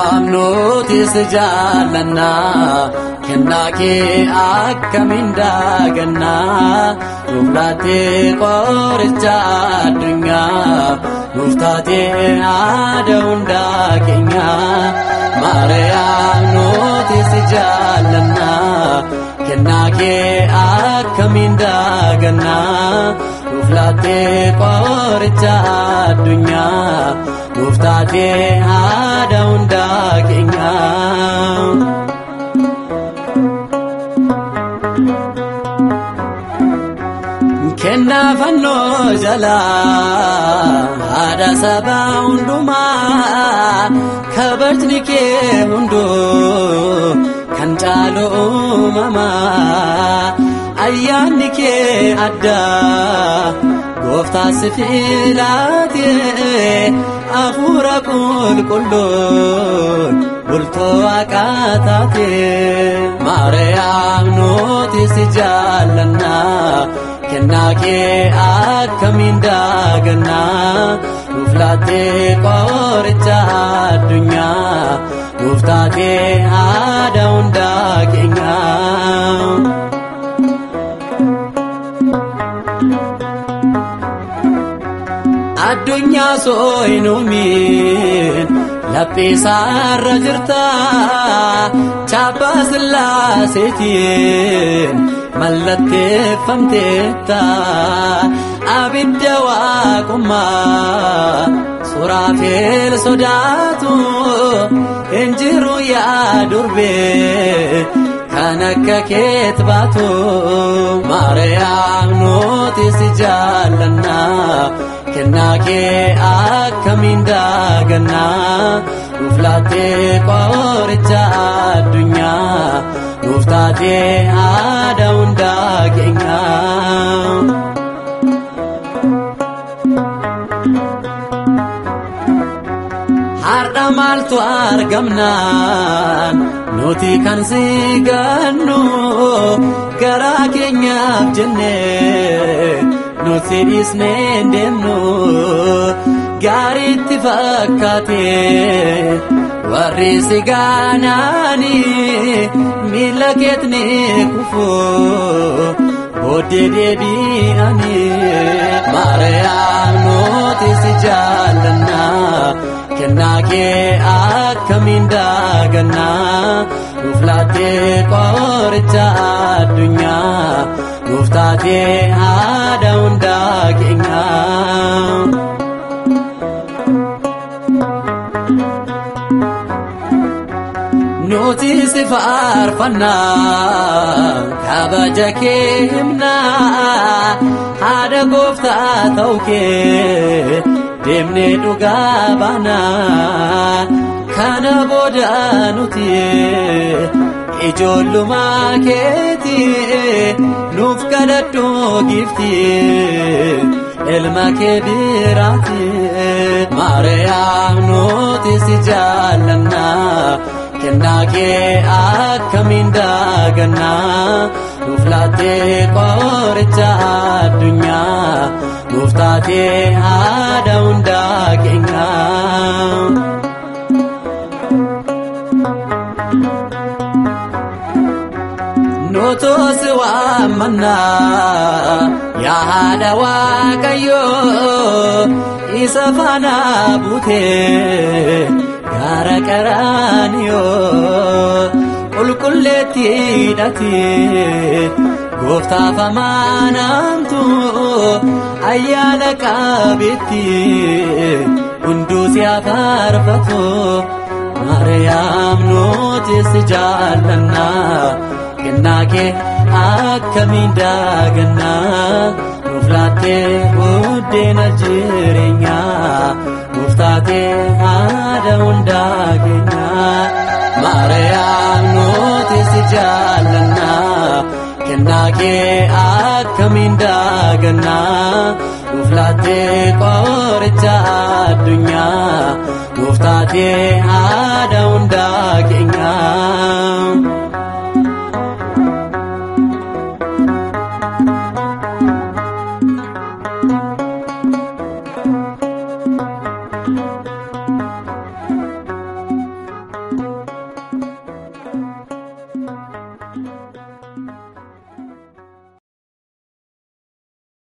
Maariyaam nuti si jaallannaa kennaa kee akkamiin daagannaa nuuf laattee qoricha addunyaa nuuf taatee haadha hundaa keenyaa. Maariyaam nuti si jaallannaa kennaa kee akkamiin daagannaa nuuf laattee qoricha addunyaa nuuf taatee haadha hundaa keenyaa. Kennaa fannoo jalaa haadha saba hundumaa kabajni kee hunduu kan caalu uumamaa ayyaanni kee addaa gooftaa si filatee hafuura qulqulluun bultoo waaqaa taatee. Maariyaam nuti si jaallannaa kennaa kee akkamiin daagannaa nuuf laattee qoricha addunyaa nuuf taatee haadha hundaa keenyaa. Addunyaa sooyinuumiin lapheessaarra jirta chaappaa sillaaseetiin mallatteeffamteetta abidda waaqummaa suraafeel sodaatu hin jiru yaa durbee kan akka keet baatu. Maariyaam nuti si jaallannaa kennaa kee akkamiin daagannaa nuuf laattee qoricha addunyaa nuuf taatee haadha hundaa keenyaa. Har'a maaltu argamnaan nuti kan si gannu garaa keenyaaf jennee nuti dhiisnee deemnu gaariitti fakkaatee warri si gaanaanii miila keetni kufu booddee deebi'anii. Maariyaam nuti si jaallannaa kennaa kee akkamiin daagannaa nuuf laattee qoricha addunyaa nuuf taatee haadha hundaa keenyaa. Nuti si faarfannaa kabaja kee himnaa haadha gooftaa ta'uu kee deemnee dhugaa baanaa kana booda nuti ijoollummaa keeti nuuf kadhadhu giiftii ilma kee biraati. Maariyaam nuti si jaallannaa kennaa kee akkamiin daagannaa nuuf laattee qoricha addunyaa nuuf taatee haadha hundaa keenyaa. Nutu si waammannaa yaa haadha Waaqayyoo isa faana buutee gaara Qaraaniyoo qulqulleettiidhaati gooftaaf amanamtu ayyaana qabeetti hunduu si faarfatu. Maariyaam nuti si jaallannaa kennaa kee akkamiin daagannaa nuuf laattee buddeena jireenyaa nuuf taatee haadha hundaa keenyaa. Maariyaam nuti si jaallannaa kennaa kee akkamiin daagannaa nuuf laattee qoricha addunyaa nuuf taatee haadha hundaa